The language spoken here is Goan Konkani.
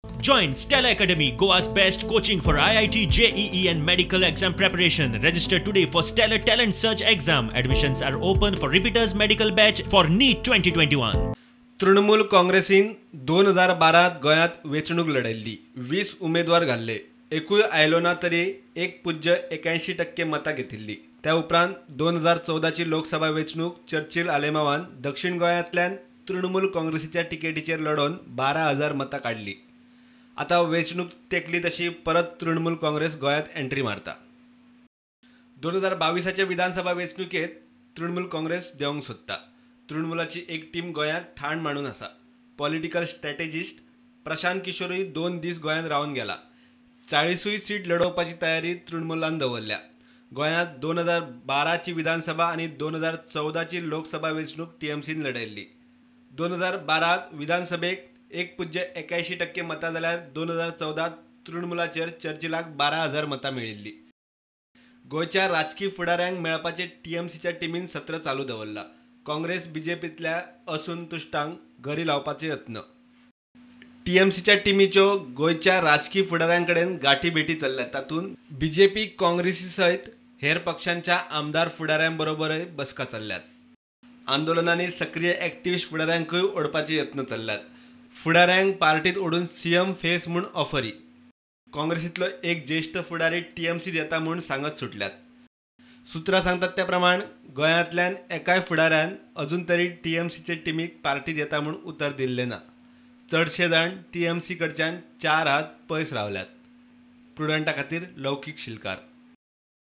Join Stella Academy, Goa's best coaching for IIT, JEE and medical exam preparation. Register today for Stellar Talent Search exam. Admissions are open for repeaters medical batch for NEET 2021. Trinamool काँग्रेसीन 2012 गोंयांत वेंचणूक लढयल्ली. 20 उमेदवार घाल्ले, एकूय आयलो ना तरी 1.81% मतां घेतिल्ली. त्या उपरांत 2014ची लोकसभा वेंचणूक चर्चिल आलेमावान दक्षिण गोंयांतल्यान तृणमूल काँग्रेसीच्या तिकेटीचेर लढोवन 12,000 मतां काडली. आतां वेंचणूक तेंकली तशी परत तृणमूल काँग्रेस गोंयांत एंट्री मारता. 2022 विधानसभा वेंचणुकेंत तृणमूल काँग्रेस देंवंक सोदता. तृणमूलाची एक टीम गोंयांत ठाण मांडून आसा. पॉलिटिकल स्ट्रॅटेजिस्ट प्रशांत किशोरूय 2 दीस गोंयांत रावन गेला. 40 सीट लढोवपाची तयारी तृणमूलान दवरल्या. गोंयांत 2012ची विधानसभा आनी 2014ची लोकसभा वेंचणूक टीएमसीन लढयल्ली. 2012 विधानसभेक 1.81% मतां जाल्यार 2014 तृणमूलाचेर चर्चिलाक 12,000 मतां मेळिल्ली. गोंयच्या राजकी फुडाऱ्यांक मेळपाचें टीएमसीच्या टिमीन सत्र चालू दवरलां. काँग्रेस बीजेपींतल्या असंतुश्टांक गरी लावपाचे यत्न. टीएमसीच्या टिमीच्यो गोंयच्या राजकी फुडाऱ्यां कडेन गाठी भेटी चल्ल्यात. तातूंत बीजेपी काँग्रेसी सयत हेर पक्षांच्या आमदार फुडाऱ्यां बरोबरय बसका चल्ल्यात. आंदोलनांनी सक्रीय एक्टिविस्ट फुडाऱ्यांकूय ओडपाचे यत्न चल्ल्यात. फुडाऱ्यांक पार्टीत ओडून सीएम फेस म्हूण ऑफरी. काँग्रेसींतलो एक ज्येश्ठ फुडारी टीएमसीत येता म्हूण सांगत सुटल्यात. सुत्रां सांगतात त्या प्रमाण गोंयांतल्यान एकाय फुडाऱ्यान अजून तरी टीएमसीचे टिमीक पार्टीत येता म्हूण उतर दिल्लें ना. चडशे जाण टीएमसी कडच्यान 4 हात पयस रावल्यात. प्रुडंटा खातीर लौकीक शिलकार.